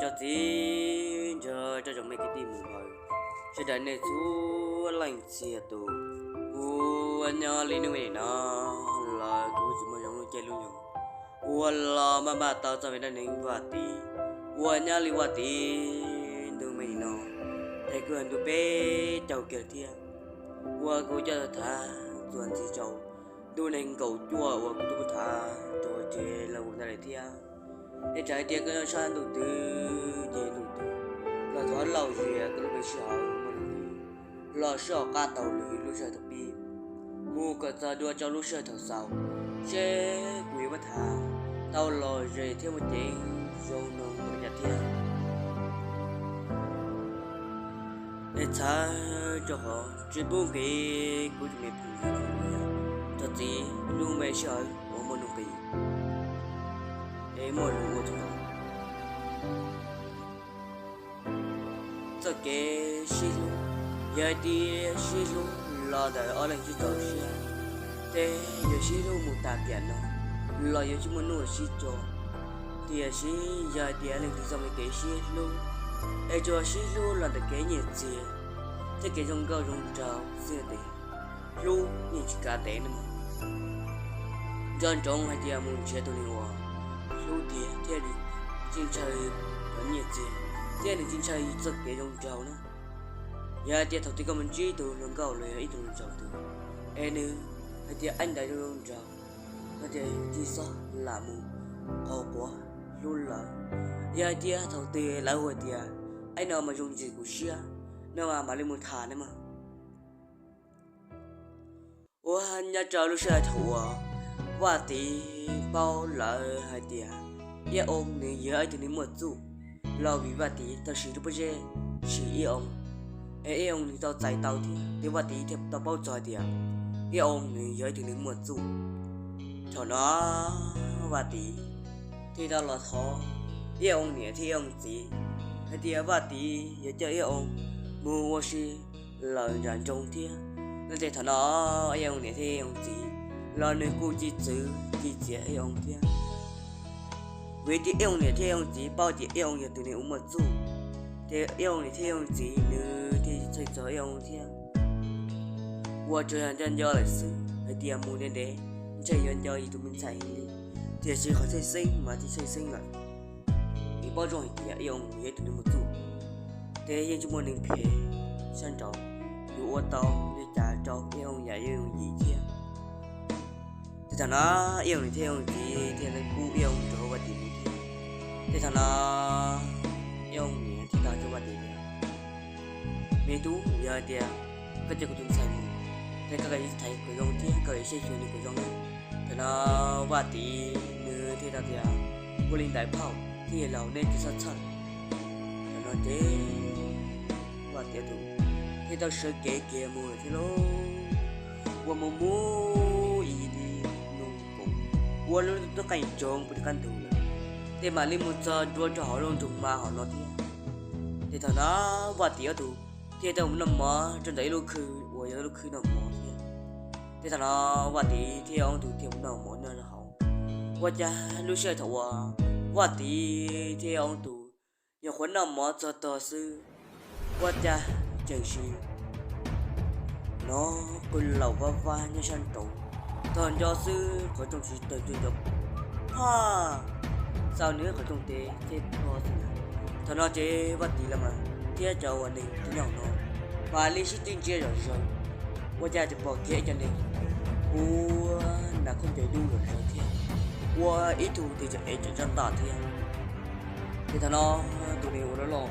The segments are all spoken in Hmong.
Tsoom txiv nrog rau tsoom me kwv tij mus haus, sawv daws nej txhua leej txhia tus, ua nyob li hnub me nim no los kuv tsis muaj zoo lub caij lub nyoog ua los maj maj tau txoj me dab neeg Vaj Tiv. Ua nyob li Vaj Tiv ntu me nim no, es kuj yog ntu peb caug kiag thiab, uas kuv coj tham txuas ntxiv rau ntu nees nkaum cuaj uas kuv twb tham rau tsev lawm ntawd lawm thiab. Es tsam hais tias koj nyob sab ntuj twg ces ntuj twg los thov lauj zias koj lub me sij hawm muaj nuj nqis los sib qab tau lwm lub sij hawm thaum pib mus kom txog dua rau lub sij hawm thaum xaus, seb kuv yuav muab tham tau lom zem thiab muaj ceev zoo no mus li cas thiab. Es txhawv rau qhov tsis pub nqis kuv tus me phooj ywg, tsoom txiv, lub me sij hawm uas muaj nuj nqis es muaj lus ua txog txoj kev sib hlub. Yog hais tias sib hlub los ntawm ob leeg sib txaus siab, ces yog sib hlub mus tas tiam no los yuav tsis muaj hnub sib tso. Tiam sis yog hais tias leej twg txoj me kev sib hlub, es tsuas sib hlub los ntawm kev nyiaj txiag thiab kev zoo nkauj zoo nraug xwb ces hlub yeej tsis kav ntev no. Nco ntsoov hais tias mus nrhiav tus neeg uas hlub tiag thiab tsis ntshaw cov nyiaj txiag thiab nws tsis ntshaw txoj kev zoo nraug na. Yog hais tias thaum twg koj mus ntsib tus hluas nkauj los yog ib tug hluas nraug twg, es nws hais tias ab ntawd zoo zoo nraug, no ces tsis txhob lam mus qaug quav hlub lawv. Yog hais tias thaum twg lawv hu hais tias ab no mas zoo ntsis kuv siab, no mas mam li mus tham na mas. Ua nyob rau lub sij hawm thaum uas Vaj Tiv paub lawm hais tias Iab Oo nws yog ib tug neeg muaj txuj, los vim Vaj Tiv tau siv lub pob zeb sim Iab Oo, es Iab Oo nws tau txais tau thiab, ces Vaj Tiv thiaj tau paub txog hais tias Iab Oo nws yog ib tug neeg muaj txuj. Thaum no Vaj Tiv thiaj tau los thov Iab Oo niam thiab Iab Oo txiv hais tias Vaj Tiv yuav coj Iab Oo mus ua si lawm nram nroog thiab. No ces thaum no Iab Oo niam thiab Iab Oo txiv los nws kuj cia txwv cia txiav Iab Oo thiab. Vim tias Iab Oo niam thiab Iab Oo txiv paub tias Iab Oo yog tus neeg uas muaj txuj, ces Iab Oo niam thiab Iab Oo txiv nws thiaj txhawj txog Iab Oo thiab. Ua tsuas yog nco nco lawm xwb hais tias mus ntev ntev ntshe yuav nco ib tug me ntxhais li, tiam sis qhov tshwj xeeb mas tsis tshwj xeeb lawm. Vim paub zoo hais tias Iab Oo yog ib tug neeg muaj txuj, ces yeej tsis muaj neeg phem sab nraud yuav ua tau li cas rau Iab Oo yam Iab Oo yim thiab. Ces thaum no Iab Oo niam thiab Iab Oo txiv thiaj pub Iab Oo rau Vaj Tiv mus thiab. Ces thaum no Iab Oo niam thiaj tau rau Vaj Tiv tias, me tub, yog hais tias koj coj kuv tus ntxhais mus, ces koj kam thaiv kom zoo thiab koj kam saib xyuas nws kom zoo na. Thaum no Vaj Tiv nws thiaj tau tias, ua li ntawd phauj, thiaj laus neb tsis txhob txhawj. Thaum no ces Vaj Tiv tus thiaj tau sawv kev kiag mus lawm thiab lauj. Ua mus mus ib hnub nkaus, ua lub tub qeej tsoog puag tim qab ntug lawm, ces mam li mus txog dua rau hauv lub nroog Mas hauv no thiab. Ces thaum no Vaj Tiv ob tug thiaj tau mus noj mov rau ntawm ib lub khw uas yog lub khw noj mov thiab. Ces thaum no Vaj Tiv thiab ob tug thiaj mus noj mov noj hauv. Ua cas lub sij hawm thaum uas Vaj Tiv thiab ob tug nyuam qhuav noj mov txog tog xwb, ua cas tseem sim hnov qw laus vab vab nyob sab nraud. Tog nco xwb qhov rooj tsis tawg ncua nco, phaj, xaus nws qhov rooj tes thiab tho xwb na. Thaum no ces Vaj Tiv los mas thiab cov uas neeg nyob hauv no mam li sib tw ntsia zom zaws, ua cas tseem pom kiag ib co neeg ua nas khooj ncaws dub zom zaws thiab, ua ib tug twg tseem ev tseem ntaj ntaj thiab. Ces thaum no tus neeg uas loj loj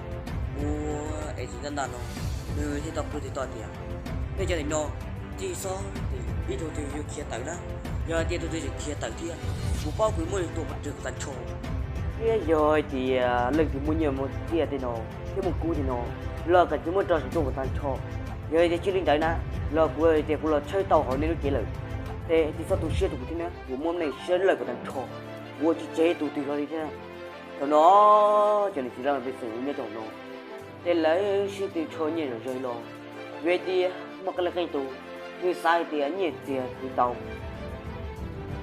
ua ev tseem ntaj ntaj no, nws thiaj tau qw tes to tias, nej cov tim no tsis txhob, ib tug twg yuav khiav tawm na, yog hais tias tus twg tseem khiav tawm thiab, kuv paub kuv muab nws tua pov rwg kuv tag nrho. Thiab yog hais tias leej twg muaj nyiaj muaj txiaj tej no thiab muaj kub tej no los kom tsis muab rau saum ntuj kuv tag nrho. Yog hais tias tsis li ntawd na, los kuv hais tias kuv los tshawb tau hauv nej lub cev lawm, ces tsis txhob tu siab rau kuv thiab na, kuv muab nej siab lawm kuv tag nrho, kuv ua tsis tseg tus twg hlo li thiab. Thaum no cov niam txiv laj mej pej xeem nyob rau hauv no, ces lawv sib tw tsho nyiaj zom zaws los, vim tias muaj qee leej qee tus nws xav hais tias nyiaj txiag khwv tau,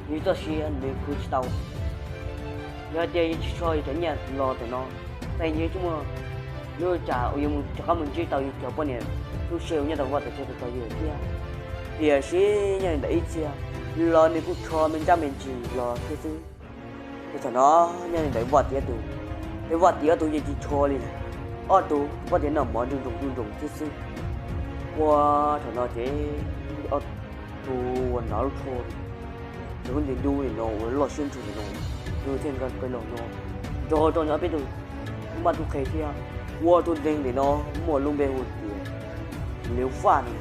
nws txoj sia nws khwv tsis tau. Yog hais tias yus tsis tsho yus cov nyiaj los ntawm no, Tej ntshe tsis muaj lub tsam uas yuav mus rov qab mus ntsib tau yus cov poj niam tub se uas nyob tau Vaj Tim txhua tus txog yus thiab. Tiam sis nyob li ntawm ib txhia los nws kuj rho me ntsab me ntsis los thiab xwb. Ces thaum no nyob li ntawm Vaj Tim ob tug, ces Vaj Tim ob tug yeej tsis rho li lawm, ob tug pab tias noj mov nruj nroos nruj nroos thiab xwb. Ua thaum no ces ob tug uas hnav lub tsho, nws lub nti dub li no uas loj siab ntsug li no, nws thiaj nqa qe los no nrog rau nws ob peb tug tub mab tub qhe thiab. Ua tus neeg ntawm no muaj lub npe hu tias Liv Faj no.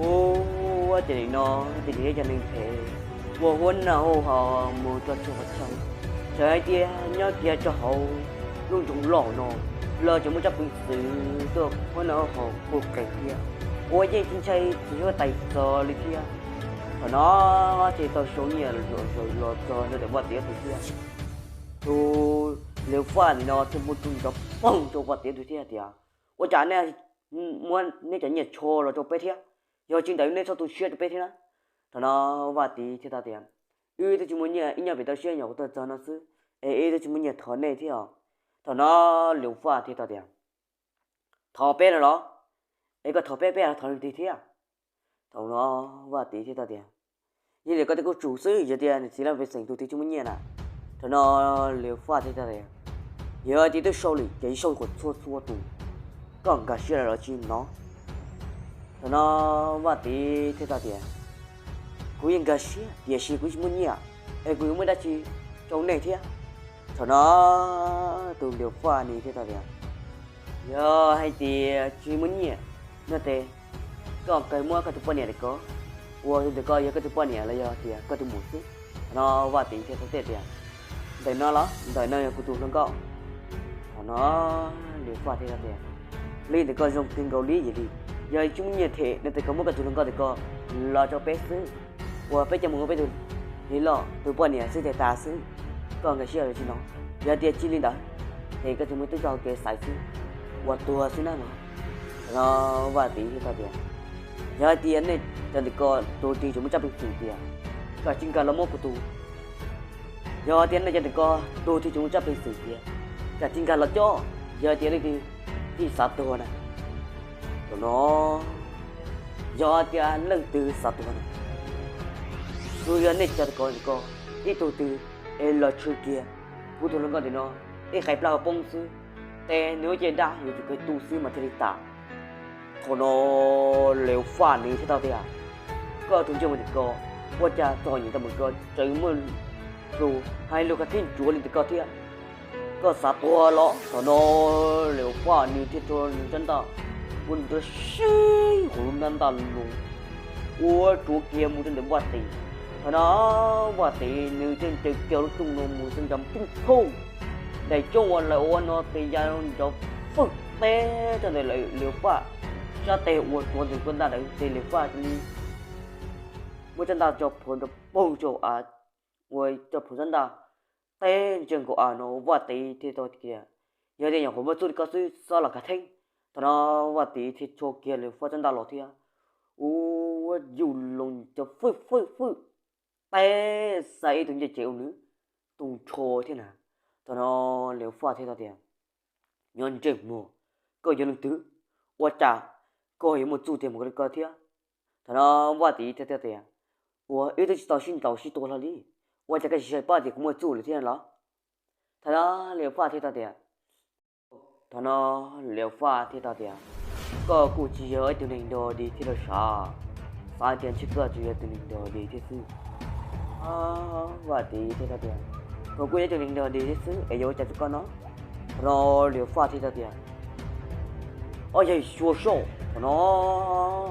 Ua ces nim no ces nws yog cov neeg phem uas huab noj huab haus mus rau txhua qhov chaw, txawm hais tias nyob kiag rau hauv lub nroog loj no los tseem muaj tsab peev xwm tuaj huab noj huab haus pub qe thiab. Ua yeej tsis ntshai txiv huab tais txog li thiab. Thaum no ces tau sau nyiaj los txog rau ntawm Vaj Tim ob tug thiab. Tus Liv Faj nim no thiaj muab rub nrov poog rau Vaj Tim ob tug thiab tias, ua cas nej muab neb cov nyiaj tsho los rau peb thiab? Yog tsis ntawd neb txhob tu siab rau peb thiab na. Thaum no Vaj Tim thiaj tau tias, wb twb tsis muaj nyiaj, ib nyuag pem toj siab nyuam qhuav tuaj txog no xwb, es wb twb tsis muaj nyiaj thov nej thiab os. Thaum no Liv Faj thiaj tau tias, thov peb no los? Es koj thov peb, peb ho thov leej twg thiab? Thaum no Vaj Tim thiaj tau tias, yog tias koj tej kuj tsum xwb, yog tias niam txiv laj pej xeem tus twg tsis muaj nyiaj na. Thaum no Liv Faj thiaj tau tias, yog tias twb sau lawm ces sau kom txhua txhua tus, koj nkag siab los tsis no? Thaum no Vaj Tim thiaj tau tias, kuv yeej nkag siab tiam sis kuv tsis muaj nyiaj, es kuv yuav muab dab tsi rau nej thiab? Thaum no tus Liv Faj nws thiaj tau tias, yog hais tias tsis muaj nyiaj no ces koj kawg muab koj tus poj niam ntawm ko, ua tus ntawm ko yog koj tus poj niam los yog tias koj tus muam xwb. Thaum no Vaj Tim thiaj tau teb tias, ntawm no los? Ntawm no yog kuv tus hluas nkauj. Thaum no Liv Faj thiaj tau tias, li ntawm ko zoo kawg nkaus li yog li, yog tsis muaj nyiaj them no ces koj muab koj tus hluas nkauj ntawm ko los rau peb xwb, uas peb coj mus ua peb tus hluas nkauj tus poj niam xwb ces tas xwb, koj nkag siab los tsis no? Yog tias tsis li ntawd ces koj tsis muaj tub rog kev xaiv xwb, ua tuag xwb na no. Thaum no Vaj Tim thiaj tau tias, yog hais tias nej cov ntawm ko tus twg tseem muaj tsab peev xwm tias, koj tsis nkag los muab kuv tus. Yog tias nej cov ntawm ko tus twg tseem muaj tsab peev xwm tias, koj tsis nkag los coj. Yog tias leej twg tsis xav tuag na, thaum no, yog tias leej twg xav tuag na, tsuas yog nej cov ntawm ko ntawm ko ib tug twg es los tshwm kiag kuv tus hluas nkauj ntawm no ib qais plab hauv poob xwb, ces nws lub cev dab yuav tsum kawg tu xwb mas thiaj li tas. Thaum no Liv Faj nws thiaj tau tias, koj tus ntsej muag ntawm ko, ua cas txog nim tau mus ko tseem muaj lus hais lus khav theeb ntsuav li ntawm ko thiab? Koj xav tuag los? Thaum no Liv Faj nws thiaj rho nws rab ntaj ua nrov sib hauv lub ntaj ntaj los ua rhuav kiag mus rau ntawm Vaj Tim. Thaum no Vaj Tim nws thiaj ncaws kiag lub rooj no mus xwb nrov poob phooj. Daim coj uas lawv ua no ces ya nrov fwj teb rau ntawm Liv Faj sab tes uas rhuav ntawm rab ntaj ntawd ces Liv Faj cia li muab rab ntaj tso plhuav nrov poog rau av, ua tso plhuav rab ntaj teb ntsia nkaus av no. Vaj Tim thiaj tau tias, yog tias nyuam qhuav muaj txuj li koj xwb xob los khav theeb. Thaum no Vaj Tim thiaj rho kiag Liv Faj rab ntaj los thiab ua yuj loo cov fwj fwj fwj teb xa ib tug ncej cev ua nws tu nrho thiab na. Thaum no Liv Faj thiaj tau tias, nyob ntsej muag, koj yog leej twg? Ua cas koj yuav muaj txuj tiag mus li ko thiab? Thaum no Vaj Tim thiaj tau tias, ua wb twb tsis tau sib ntaus sib tua hlo li, ua cas koj tsis paub tias kuv muaj txuj lawm thiab los? Thaum no Liv Faj thiaj tau tias, thaum no Liv Faj thiaj tau tias, koj kuj tsis yog ib tug neeg dog dig thiab los sav, xav tias ntshe koj tsuas yog tus neeg dog dig thiab xwb. Vaj Tim thiaj tau tias, kuv kuj yog ib tug neeg dog dig thiab xwb es yuav ua cas rau koj no? Thaum no Liv Faj thiaj tau tias, ob yawg xyuas soj. Thaum no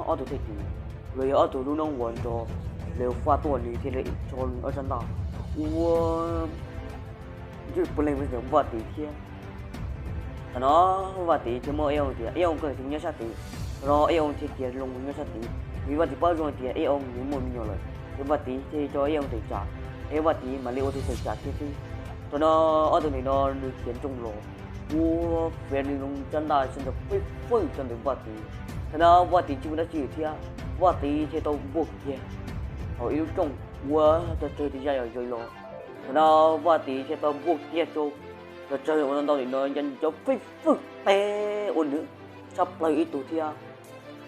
ob tug thwj tim los yog ob tug lub noob uas nrog Liv Faj tuaj nws thiaj li rho ob rab ntaj ua ntsuj plig mus ntawm Vaj Tim thiab. Thaum no Vaj Tim thiaj muab Eb Oo tias, Eb Oo, koj tus nyob sab tid. Thaum no Eb Oo thiaj kiag loo nyob sab tid, vim Vaj Tim paub zoo tias Eb Oo nws muaj me nyuam lawm, ces Vaj Tim thiaj tso Eb Oo tawm tsam, es Vaj Tim mam li ua tus tawm tsam thiab xwb. Thaum no ob tug ntawm no nws khiav nrooj los ua fiav nws loo rab ntaj sab nrov fwj fwj rau ntawm Vaj Tim. Thaum no Vaj Tim tsis muaj dab tsi thiab, Vaj Tim thiaj tau npuaj kiag hauv ib lub rooj ua tog tsawg tis zaj yom zoj los. Thaum no Vaj Tim thiaj tau npuaj kiag rau Cov tsawg ua ntau ntau li no nco nco fij fwj teb ua nws tshaj plaws ib tug thiab.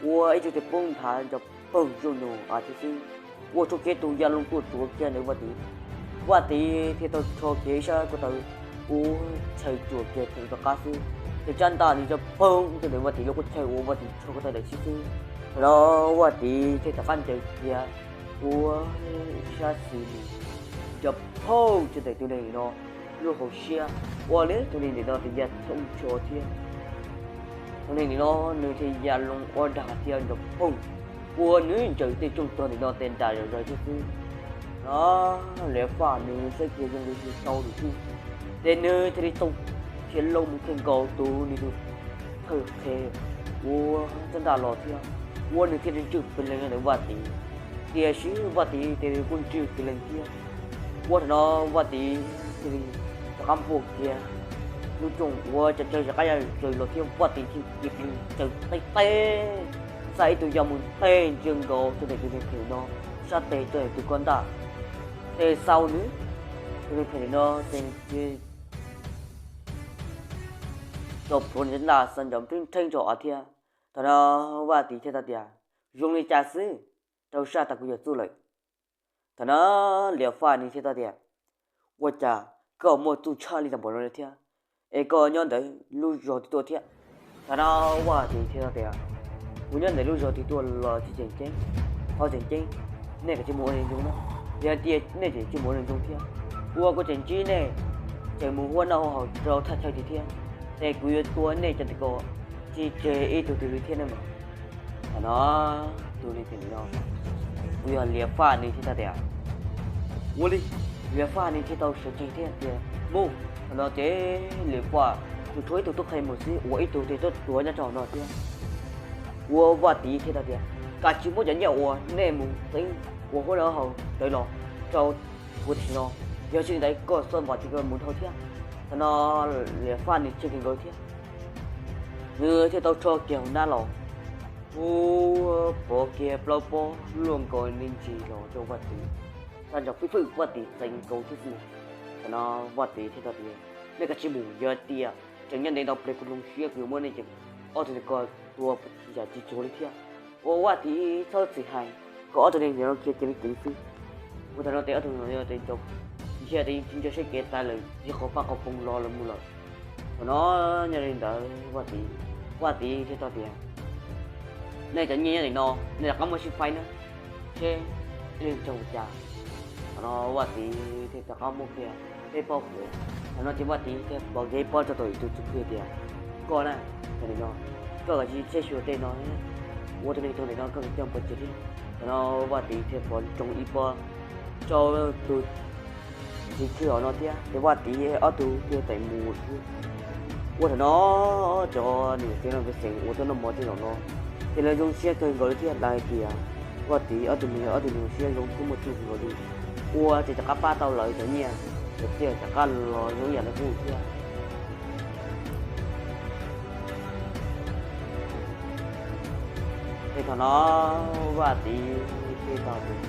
Ua ib tug tes poob nthav nco pawg zuj nus a thiab xwb. Ua tsuj kiag tus yaj loo tuaj tsuav kiag ntawd Vaj Tiv. Vaj Tiv thiaj tau rho kiag ib sab ko taw ua chaw tsuam kiag rov qab xwb. Ces tsab ntaj nws nco pawg rau ntawm Vaj Tiv lub qhov chaw uas Vaj Tiv rho ko taw daim xib xwb. Thaum no Vaj Tiv thiaj rov qab ncaws kiag ua sab xis nws nco pawg rau ntawm tus neeg no lub hauv siab, ua li tus neeg ntawm no tes ya thoob ncho thiab. Tus neeg ntawm no nws thiaj ya loo ua dag thiab nco pawg, ua nws ncaws tej tsooj tuag ntawm no tes nram zom zaws thiab xwb. No Liam Faj nws saib kiag zoo li tsis tau lwm tus, ces nws thiaj li tau khiav loo mus kawg nkaus tus nws tus thawj qhe ua tsab ntaj los thiab, ua nws thiaj li ntswj pes leeg ntawm Vaj Tiv. Tiam sis Vaj Tiv tes kuj ntswj pes leeg thiab. Ua thaum no Vaj Tiv thiaj li rov qab npuaj kiag lub rooj ua cov tsawg rov qab ya zaws los thiab Vaj Tiv thiaj li tsaws teb teb xa ib tug yaj mus teg ntsia nkaus rau ntawm tus neeg phem no sab tes rau tus ko ntaj. Ces xaus nws, tus neeg phem no ces nws cia li tau plhuav nws ntaj xa nrov nrheeb nrheeb rau av thiab. Thaum no Vaj Tiv thiaj tau tias, zoo li cas xwb, rau saj tas kuv yuav txuj lawm. Thaum no Liam Faj nws thiaj tau tias, ua cas koj muaj txuj tshaj li tau npaum no li thiab, es koj nyob ntawm lub zos twg tuaj thiab? Thaum no Vaj Tiv thiaj tau tias, kuv nyob ntawm lub zos twg tuaj los tsis tseem ceeb, qhov tseem ceeb nej kav tsij mus ua neeg zoo na. Yog tias nej tseem tsis mus ua neeg zoo thiab, ua kuv tseem ntsib nej tseem mus huab noj huab haus rau thaj chaw twg thiab, ces kuv yuav tua nej cov ntawm ko tsis tseg ib tug twg li thiab ne mas. Thaum no tus neeg phem no uas yog Liam Faj nws thiaj tau tias, ua li. Liam Faj nws thiaj tau sawv tsees thiab tias, mus. Thaum no ces Liam Faj nws tshuav ib tug tub qhe mus xwb uas ib tug tes tuaj tuav nyob rau hauv no thiab. Ua Vaj Tiv thiaj tau tias, kav tsij muab cov nyiaj uas nej mus txeeb ua huab noj haus rawv los rau kuv tam sim no, yog tsis li ntawd koj xob npas tis koj mus dhau thiab. Thaum no Liam Faj nws chim kawg nkaus thiab, nws thiaj tau rho kiag hauv nab los ua pov kiag plaub pob luaj nkaus li ntsis los rau Vaj Tiv, sab ntsov fwj fwj Vaj Tiv txeev nkaus thiab xwb. Thaum no Vaj Tiv thiaj tau tias, nej kav tsij mus, yog tias tseem nyob ntev ntau pliag kuv zoo siab kuv yuav muab nej cov ob tug ntawm ko tua yam tsis tsuag li thiab. Ua Vaj Tiv txhob txwm hais kom ob tug neeg ntawm no khiav ceev li ceev xwb. Ua thaum no ces ob tug ntawm no ces nco, ntshe ces tsis nco siab kev tas lawm, tig qhov paj qhov phoov los lawm mus lawm. Thaum no nyob li ntawd Vaj Tiv, Vaj Tiv thiaj tau tias, nej cov nyiaj nyob ntawm no nej rov qab muab sib faib na, seb ib leeg raug li cas. Thaum no Vaj Tiv thiaj rov qab muab kiag peb pob quav. Thaum no ces Vaj Tiv thiaj pov kiag ib pob rau tom tus tswv khw tias, koj na, thaum ntawm no koj kav tsij tshiab xyuas tej no, ua tus neeg raug ntawm no koj coj pov tseg thiab. Thaum no Vaj Tiv thiaj pov ntsoog ib pob rau tus tswv khw hauv no thiab ces Vaj Tiv ob tug thiaj tawm mus thiab. Ua thaum no cov niam txiv no pej xeem uas tuaj noj mov tej zaum no ces lawv zoo siab kawg nkaus li thiab lawv hais tias Vaj Tiv ob tug me nyuam ob tug nws zoo siab zoo thiab muaj txuj kawg nkaus li, ua ces rov qab pab tau lawv cov nyiaj, lawv thiaj rov qab los zoo ib yam li qub thiab. Ces thaum no Vaj Tiv thiaj tau tias,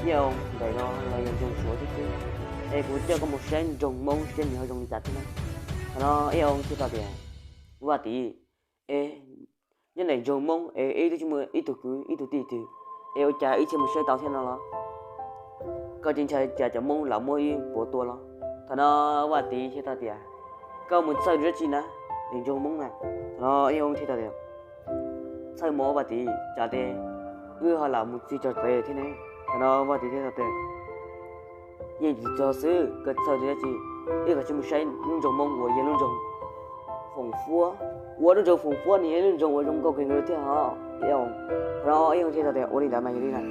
Yaj Oo, ntawm no los yog nroog Suav xwb xwb, es kuv coj koj mus saib nroog Hmoob saib nws ho zoo li cas thiab na. Thaum no Yaj Oo thiaj tau tias, Vaj Tiv, es nyob ntawm nroog Hmoob es ib tug tsis muaj ib tug kwv ib tug tij twg, es ua cas ib txhia mus saib tau thiab no los? Koj tsis ntshai cas cov Hmoob lam muab ib puas tua los? Thaum no Vaj Tiv thiaj tau tias, koj mus txhawj dab tsi na, ntawm nroog Hmoob na? Thaum no Yaj Oo thiaj tau tias, txhawj mas Vaj Tiv, cas tes wb ho lam mus txog txog tsev thiab ne. Thaum no Vaj Tiv thiaj tau tias, yeej tsis txog xwb, koj txhawj dab tsi, wb kav tsij mus saib lub nroog Hmoob uas yog lub nroog Foom Fuab. Ua lub nroog Foom Fuab nws yog lub nroog uas zoo nkauj kawg nkaus thiab os. Yaj Oo, thaum no Yaj Oo thiaj tau tias, ua li ntawd mas yog li na,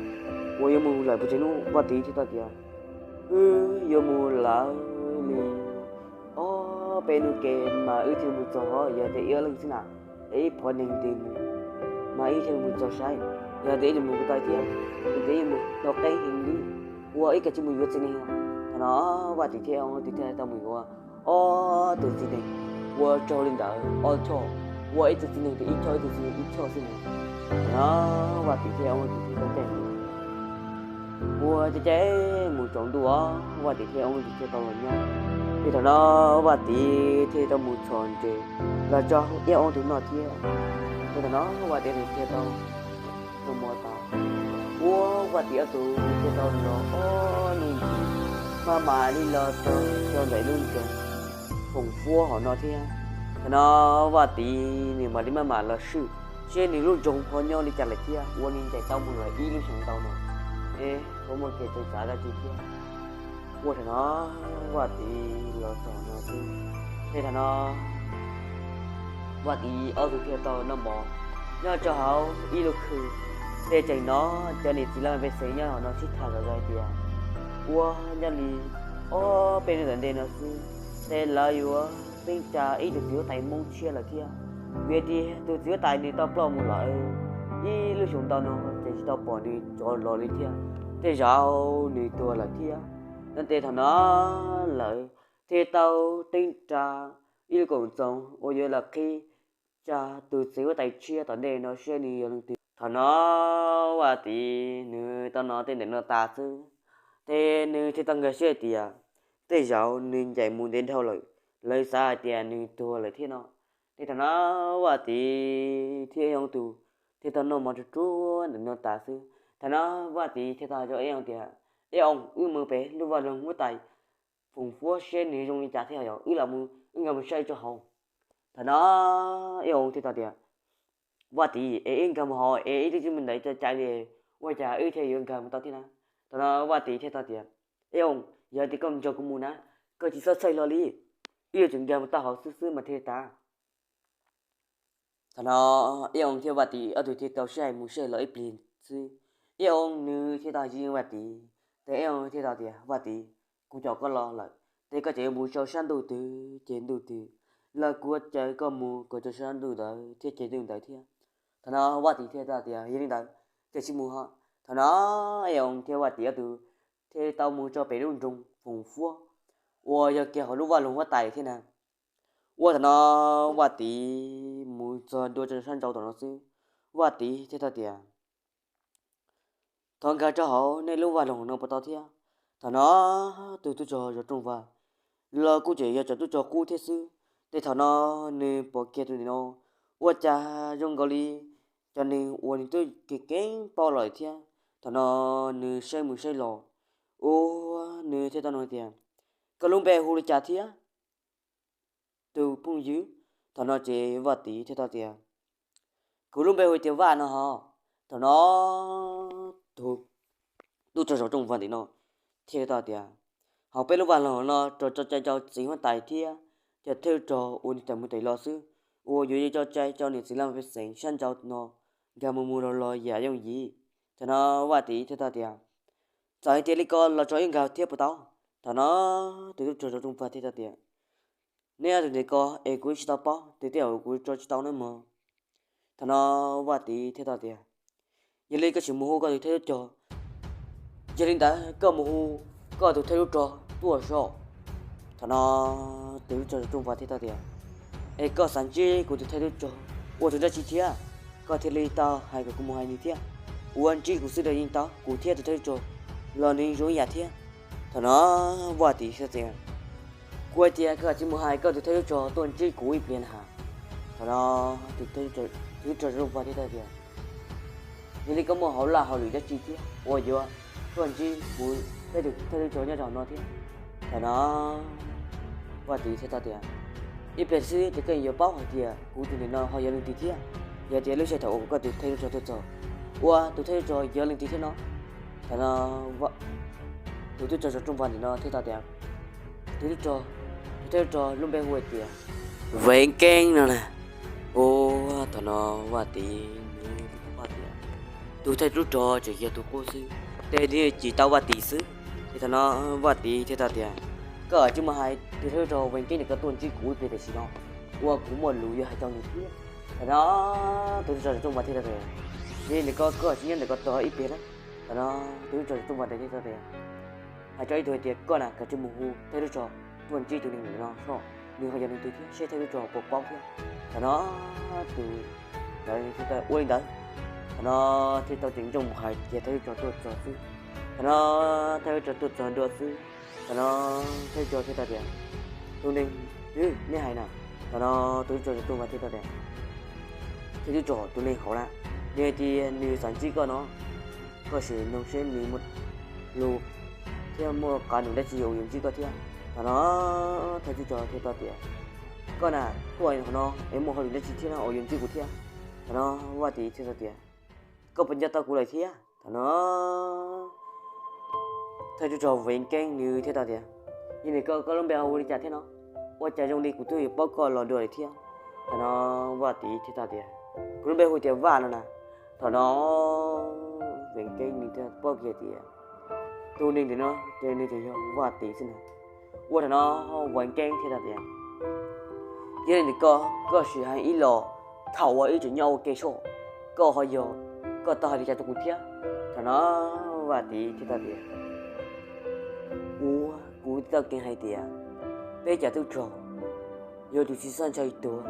uas yuav mus lawm puas tsawg hnub? Vaj Tiv thiaj tau tias, wb yuav mus lawm li ob peb hnub ke mas wb thiaj mus txog, yog tias ib ob leeg xwb na, es ib phav neeg twg mus mas ib thiaj mus txog saib, yog tias ib mus ko taw thiab, yog tias ib mus tau qeb heev li, ua ib kav tsij mus yuav txiv neeg. Thaum no Vaj Tiv thiab Yaj Oo thiaj tau mus yuav ob tug txiv neeg, ua raug li ntawd ob choj, ua ib tug txiv neeg tias ib choj, ib tug txiv neeg ib choj xwb na. Thaum no Vaj Tiv thiab Yaj Oo thiaj tau caij mus, ua caij caij mus tsaus ntuj os, Vaj Tiv thiab Yaj Oo thiaj tau los nyob. Ces thaum no Vaj Tiv thiaj tau mus txhos ntses los tso Iab Oob tus noj thiab. Ces thaum no Vaj Tiv thiaj tau mus tas, ua Vaj Tiv ob tug thiaj tau los ob hnub ntxiv, maj mam li los txog rau ntawm lub nroog Foom Fuab hauv no thiab. Thaum no Vaj Tiv nws mam li maj mam los swm seb nws lub nroog ho nyob li cas lawm thiab, ua nws ncaim tau mus lawm ib lub xyoos ntau no, es puas muaj kev txawv txav dab tsi thiab. Ua thaum no Vaj Tiv los txog no xwb, ces thaum no Vaj Tiv ob tug thiaj tau noj mov nyob rau hauv ib lub khw. Ces tseem hnov cov niam txiv laj mej pej xeem nyob hauv no sib tham zom zaws hais tias, ua nyob li ob peb hnub tom ntej no xwb, ces lawv yuav teeb tsa ib tug txiv huab tais Hmoob tshiab lawm thiab. Vim tias tus txiv huab tais nws tau ploj mus lawm ib lub xyoos ntau no, ces tsis tau pom nws rov los li thiab, tej zaum nws tuag lawm thiab no. Ces thaum no lawv thiaj tau teeb tsa ib lub koom txoos uas yuav los qhib tsa tus txiv huab tais tshiab tom ntej no seb nws yog leej twg. Thaum no Vaj Tiv nws tau hnov tej ntawm no tas xwb, ces nws thiaj tau nkag siab tias tej zaum nws ncaim mus ntev dhau lawm, lawv xav hais tias nws tuag lawm thiab no. Ces thaum no Vaj Tiv thiab Iab Oob tus thiaj tau noj mov tsuag tsuag ntawm no tas xwb. Thaum no Vaj Tiv thiaj tau hais rau Iab Oob tias, Iab Oob, wb mus pem lub vaj loog huab tais Foom Fuab seb nws zoo li cas thiab, yog wb los mus wb nkag mus saib tso hauv. Thaum no Iab Oob thiaj tau tias, Vaj Tiv, es wb nkag mus hauv es wb twb tsis mus ntawd cov cai li, ua cas wb thiaj yuav nkag mus tau thiab na? Thaum no Vaj Tiv thiaj tau tias, Iab Oob, yog tias koj nrog kuv mus na, koj tsis txhob txhawj hlo li, wb yuav tsum nkag mus tau hauv xwb xwb mas thiaj tas. Thaum no Iab Oob thiab Vaj Tim ob tug thiaj tau sib hais mus sib hais los ib pliag xwb. Iab Oob nws thiaj tau hais rau Vaj Tim, ces Iab Oob thiaj tau tias, Vaj Tim, kuv caum koj los lawm, ces koj tseem yuav mus rau sab ntuj twg ces ntuj twg, los kuv caw koj mus kom rau sab ntuj ntawd thiab ces ntuj ntawd thiab. Thaum no Vaj Tim thiaj tau tias, Yog li ntawd ces cia mus ho. Thaum no Iab Oob thiab Vaj Tim ob tug thiaj tau mus rau pem lub nroog Foom Fuab uas yog kiag hauv lub vaj loog huab tais thiab na. Ua thaum no Vaj Tim mus txog ntua rau sab nraud tom no xwb, Vaj Tim thiaj tau tias, Thov nkag rau hauv nej lub vaj loog no puas tau thiab? Thaum no tus tub rog Zov Rooj Vag los kuj tseem yog cov tub rog qub thiab xwb, ces thaum no nws pom kiag tus ntawm no, ua cas zoo nkaus li cov neeg uas nws twb kev keeb paub lawm thiab. Thaum no nws saib mus saib los, ua nws thiaj tau nug tias, Koj lub npe hu li cas thiab, tus phooj ywg? Thaum no ces Vaj Tim thiaj tau tias, Kuv lub npe hu tias Vaj no ho. Thaum no tus tub rog Zov Rooj Vag ntawm no thiaj tau tias, Hauv peb lub vaj loog no tso cai rau txiv huab tais thiab cov thawj rog uas nws tawm mus tawm los xwb, uas yuav tso cai rau niam txiv laj mej pej xeem sab nraud no nkag mus mus los los yam yooj yim. Thaum no Vaj Tim thiaj tau tias, Txawm hais tias li ko los tso wb nkag thiab puas tau? Thaum no tus tub rog Zov Rooj Vag thiaj tau tias, Neb ob tug ntawm ko es kuv tsis tau paub, tes tej zaum kuv tso tsis tau nawb mog. Thaum no Vaj Tim thiaj tau tias, Yog li koj sim mus hu koj tus thawj tub rog. Yog li ntawd koj mus hu koj tus thawj tub rog tuaj so. Thaum no tus tub rog Zov Rooj Vag thiaj tau tias, Es koj xav ntsib kuv tus thawj tub rog ua tus dab tsi thiab, koj thiaj li tau hais kom kuv mus hais nws thiab? Ua ntsib kuv xwb los yeej tau, kuv thiab tus thawj tub rog los nws zoo ib yam thiab. Thaum no Vaj Tim thiaj tias, Kuv hais tias koj tsis mus hais koj tus thawj tub rog tuaj ntsib kuv ib pliag na has. Thaum no tus tub rog Zov Rooj Vag thiaj tau tias, Yog li koj muaj hauj lwm dab tsi thiab uas yuav tuaj ntsib kuv thiab tus thawj tub rog nyob rau hauv no thiab? Thaum no Vaj Tim thiaj tau tias, Ib pliag xwb ces koj yuav paub hais tias kuv tus ntawm no ho yog leej twg thiab, yog tias lub sij hawm thaum uas koj tus thawj tub rog tuaj txog, ua tus thawj tub rog yog leej twg thiab no. Thaum no tus tub rog Zov Rooj Vag ntawm no thiaj tau tias, Tus tub rog, tus thawj tub rog lub npe hu hais tias Veev Keeb no na. Ua thaum no Vaj Tim nws thiaj paub tias tus thawj tub rog tseem yog tus qub xwb, ces nws cim tau Vaj Tim xwb. Ces thaum no Vaj Tim thiaj tau tias, Koj tsis mus hais tus thawj tub rog Veev Keeb ntawm ko tuaj ntsib kuv ib pliag tam sim no, ua kuv muaj lus yuav hais rau nws thiab. Thaum no tus tub rog Zov Rooj Vag thiaj tau tias, Yog li ntawm ko koj tsis nyob ntawm ko tos ib pliag na. Thaum no tus tub rog Zov Rooj Vag ntawd thiaj tau tias, Hais rau ib tug hais tias koj na kav tsij mus hu thawj tub rog tuaj ntsib tus neeg ntawm no soj, nws ho yog leej twg thiab seb thawj tub rog puas paub thiab. Thaum no tus ntawd thiaj tau ua li ntawd. Thaum no thiaj tau ceev nrooj mus hais ces thawj tub rog tuaj txog xwb. Thaum no thawj tub rog tuaj txog ntua xwb, thaum no thawj tub rog thiaj tau tias, Tus neeg twg nej hais na? Thaum no tus tub rog tuaj mus thiaj tau tias, Thawj tub rog, tus neeg hauv na, nws hais tias nws xav ntsib koj no, koj sim nug seb nws muaj lus thiab muaj qab nus dab tsi uas yuav ntsib koj thiab. Thaum no thawj tub rog thiaj tau tias, Koj na, koj hauv no es muaj hauj lwm dab tsi thiab no uas yuav ntsib kuv thiab? Thaum no Vaj Tiv thiaj tau tias, Koj puas nco tau kuv lawm thiab? Thaum no thawj tub rog Veev Keeb nws thiaj tau tias, Yog li koj, koj lub npe hu li cas thiab no? Ua cas zoo li kuv twb yuav paub koj los dua lawm thiab? Thaum no Vaj Tiv thiaj tau tias, Kuv lub npe hu tias Vaj no na. Thaum no Veev Keeb nws thiaj paub kiag tias tus neeg ntawm no ces nws tseem yog Vaj Tiv xwb na. Ua thaum no Veev Keeb thiaj tau tias, Yog li ntawd koj, koj sim hais ib los, thaum uas wb tseem nyob ua ke soj, koj ho yog, koj tau hais li cas rau kuv thiab? Thaum no Vaj Tiv thiaj tau tias, Ua, kuv tau kev hais tias peb cov tub rog yog tus tsis txhob ntshai tuag,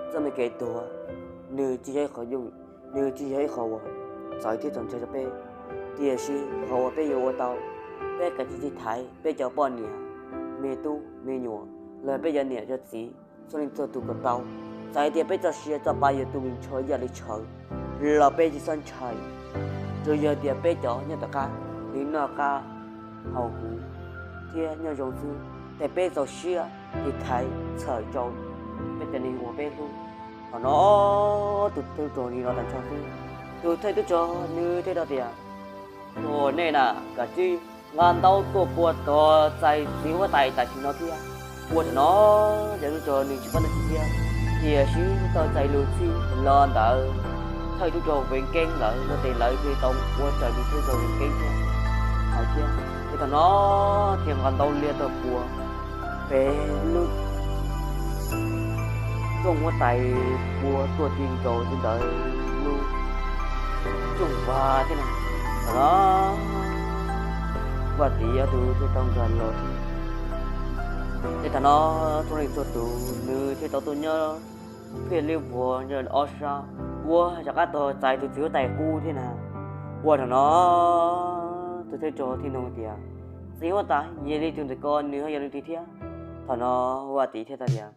txoj me kev tuag nws tsis yog ib qho yooj, nws tsis yog ib qho uas txawv thiab txaus ntshai rau peb. Tiam sis qhov uas peb yuav ua tau, peb kav tsij thaiv peb cov poj niam, me tub me nyuam, los peb cov niam cov txiv txhua leej txhua tus kom tau. Txawm hais tias peb txoj sia txoj pa yuav tu nws ntsho ib yam li tshawv los peb tsis txhob ntshai. Tsuas yog tias peb cov nyob tom qab, nws noj qab haus huv thiab nyob zoo xwb, ces peb txaus siab ces thaiv txhawm rau peb cov neeg uas peb hlub. Thaum no tus thawj tub rog nws los tag nrho xwb, tus thawj tub rog nws thiaj tau tias, Ua, nej na, kav tsij nqa ntaub tuaj pua tog txais txiv huab tais tam sim no thiab. Ua thaum no cov tub rog nws tsis paub dab tsi thiab, tiam sis tau txais lus txhij los ntawm thawj tub rog Veev Keeb lawm no ces lawv thiaj tau ua raws li thawj tub rog Veev Keeb thiab hais thiab. Ces thaum no thiaj nqa ntaub liab tuaj pua peb lub rooj huab tais, pua tuaj ti nkaus rau ntawm lub rooj vag thiab na. Thaum no Vaj Tiv ob tug thiaj tau nkag los thiab. Ces thaum no txhua leej txhua tus nws thiaj tau tuaj nyob phiaj liab vuag nyob ob sab, ua rov qab tog txais tus txiv huab tais qub thiab na. Ua thaum no tus thawj tub rog thiaj nug tias, Txiv huab tais, yog li tus ntawm ko nws ho yog leej twg thiab? Thaum no Vaj Tiv thiaj tau tias,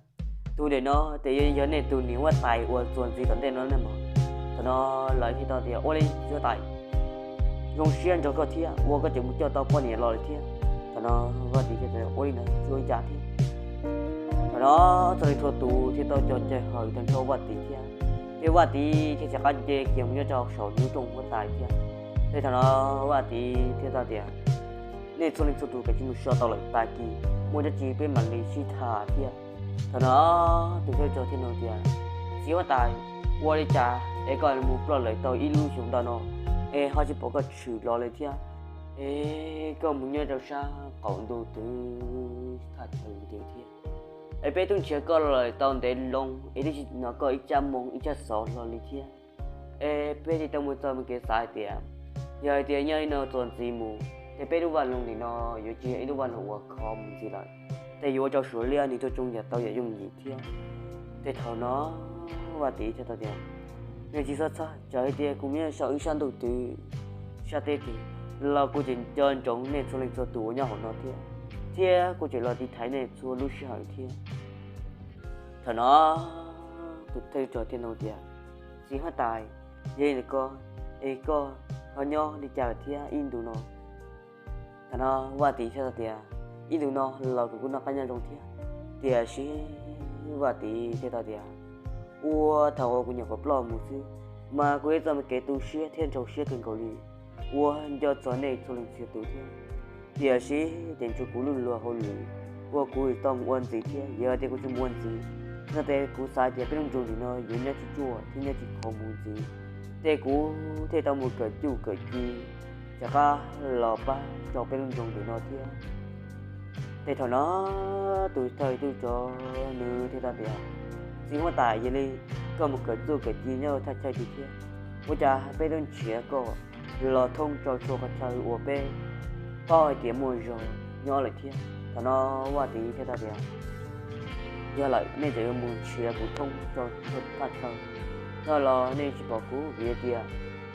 Tus ntawm no ces yog nej tus niam huab tais uas txuas ntxiv tom ntej no ne mog. Thaum no lawv thiaj tau tias, Ua li txiv huab tais, zoo siab nrog koj thiab uas koj tseem mus coj tau poj niam los lawm thiab. Thaum no Vaj Tiv thiaj tau, Ua li ntawd tsis ua li cas thiab. Thaum no txhua leej txhua tus thiaj tau cog cawg hawm tag nrho Vaj Tiv thiab. Ces Vaj Tiv thiaj rov qab nce kiag mus nyob rau saum nws lub rooj huab tais thiab. Ces thaum no Vaj Tiv thiaj tau tias, Nej txhua leej txhua tus kav tsij mus so tau lawm, tag kis muaj dab tsi peb mam li sib tham thiab. Thaum no tus thawj tub rog thiaj nug tias, Txiv huab tais, ua li cas es koj mus ploj lawm tau ib lub xyoos ntau no es ho tsis pom koj tshwm los li thiab? Es koj mus nyob rau sab qaum ntuj twg thaj chaw twg thiab? Es peb twb nrhiav koj los lawm tau ntev loo es twb tsis hnov koj ib tsab moo ib tsab xov hlo li thiab. Es peb thiaj tau mus txog mus kev xav hais tias, yog hais tias nyob li no txuas ntxiv mus ces peb lub vaj loog ntawm no yuav tsis yog ib lub vaj loog uas khov mus ntxiv lawm, ces yuav ua rau Suav liab nws tuaj tsoo yam tau yam yooj yim thiab. Ces thaum no Vaj Tiv thiaj tau tias, Nej tsis txhob txhawj, txawm hais tias kuv mus nyob saum ib sab ntuj twg, sab teb twg los kuv tseem nco ntsoov nej txhua leej txhua tus uas nyob hauv no thiab, thiab kuv tseem los tiv thaiv nej txhua lub sij hawm thiab. Thaum no tus thawj tub rog thiaj nug tias, Txiv huab tais, yog li ntawd koj, es koj ho nyob li cas lawm thiab ib ntus no? Thaum no Vaj Tiv thiaj tau tias, Ib ntus no los kuv kuj noj qab nyob zoo thiab, tiam sis Vaj Tiv thiaj tau tias, Ua thaum uas kuv nyuam qhuav ploj mus xwb mas kuv ib txoj me kev tu siab thiab nrau siab kawg nkaus li uas nco txog nej txhua leej txhua tus thiab. Tiam sis ces ntsuag kuv lub luag hauj lwm uas kuv tau mus ua ntxiv thiab, yog tias kuv tsis mus ua ntxiv no ces kuv xav tias peb lub nroog ntawm no yuav nyob tsis tsuaj thiab nyob tsis khov mus ntxiv, ces kuv thiaj tau mus kawm txuj kawm ci rov qab los pab rau peb lub nroog ntawm no thiab. Ces thaum no tus thawj tub rog nws thiaj tau tias, Txiv huab tais, yog li koj mus kawm txuj kawm ci nyob thaj chaw twg thiab? Ua cas peb twb nrhiav koj los thoob rau txhua qhov chaw uas peb paub hais tias muaj zog nyob lawm thiab? Thaum no Vaj Tiv thiaj tau tias, Yog lawm, nej tseem yuav mus nrhiav kuv thoob rau txhua thaj chaw no los nej tsis pom kuv, vim tias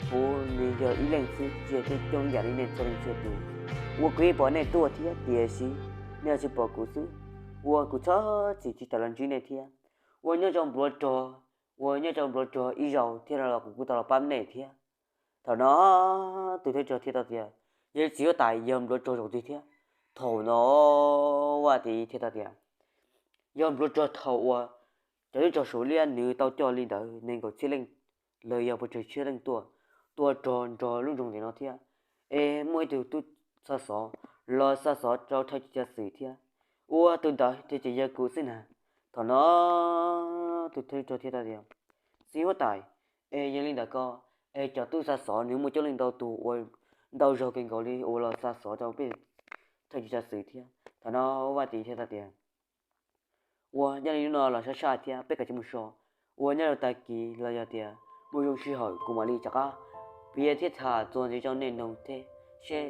kuv nws yog ib leeg xwb, tsis yog coob coob yam li nej txhua leej txhua tus uas kuv yeej pom nej tuaj thiab, tiam sis nej tsis pom kuv xwb. Ua kuv txhob txwm tsis tawm los ntsib nej thiab. Ua nyob rau npluav rog, ua nyob rau npluav rog ib zaug thiab no los kuv kuj tau los pab nej thiab. Thaum no tus thawj rog thiaj tau tias, yog txiv huab tais, yog npluav rog zaum twg thiab? Thaum no Vaj Tis thiaj tau tias, yog npluav rog thaum uas cov tub rog Suav liab nws tau coj li ntawd nees nkaum txhiab leej los yog puas tsawg txhiab leej tuaj, tuaj rog nrog lub nroog ntawm no thiab. Es muaj ib tug tub xa xov los xa xov rau thawj cov xwm thiab. Ua tus ntawd thiaj tseem yog kuv xwb na. Thaum no tus thawj rog thiaj tau tias, txiv huab tais, es yog li ntawd ko, es cov tub xa xov nws muaj coob leej ntau tus ua ntau zaug kawg nkaus li uas los xa xov rau peb thawj cov xwm thiab. Thaum no Vaj Tis thiaj tau tias, ua nyob li hnub no los sab sab thiab peb kav tsij mus so. Ua nyob rau tag kis los yog tias muaj zoo sij hawm kuv mam li rov qab piav thiab tham txuas ntxiv rau nej mloog thiab seb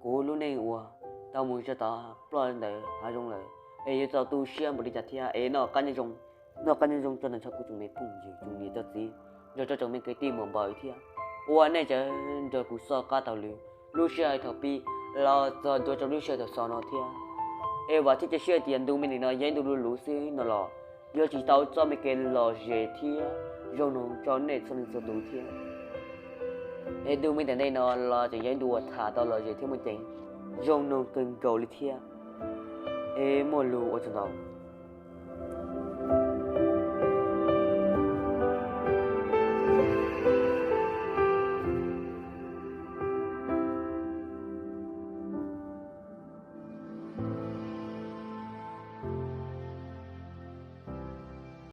kuv lub neej uas tau mus tso tod ploj ntawm hav zoov lawm es yuav tau tu siab npaum li cas thiab. Es noj qab nyob zoo, noj qab nyob zoo rau ntawm ntshe kuv tsoom me phooj ywg tsoom niam tsoom txiv, nrog rau tsoom me kwv tij muam npawg thiab. Ua nej tseem nrog kuv xoj qab taug lw, lub sij hawm thaum pib los txog ntua rau lub sij hawm thaum xaus no thiab. Es vam thiab cia siab tias ntu me ntawm no yog ib ntu luv luv xwb no los yuav tsis tau txoj me kev lom zem thiab zoo mloog rau nej txhua leej txhua tus thiab. Es ntu me ntawm no los tseem yog ib ntu uas tham tau lom zem thiab muaj ceev, zoo mloog kawg nkaus li thiab. Es muaj lus ua tsaug ntau.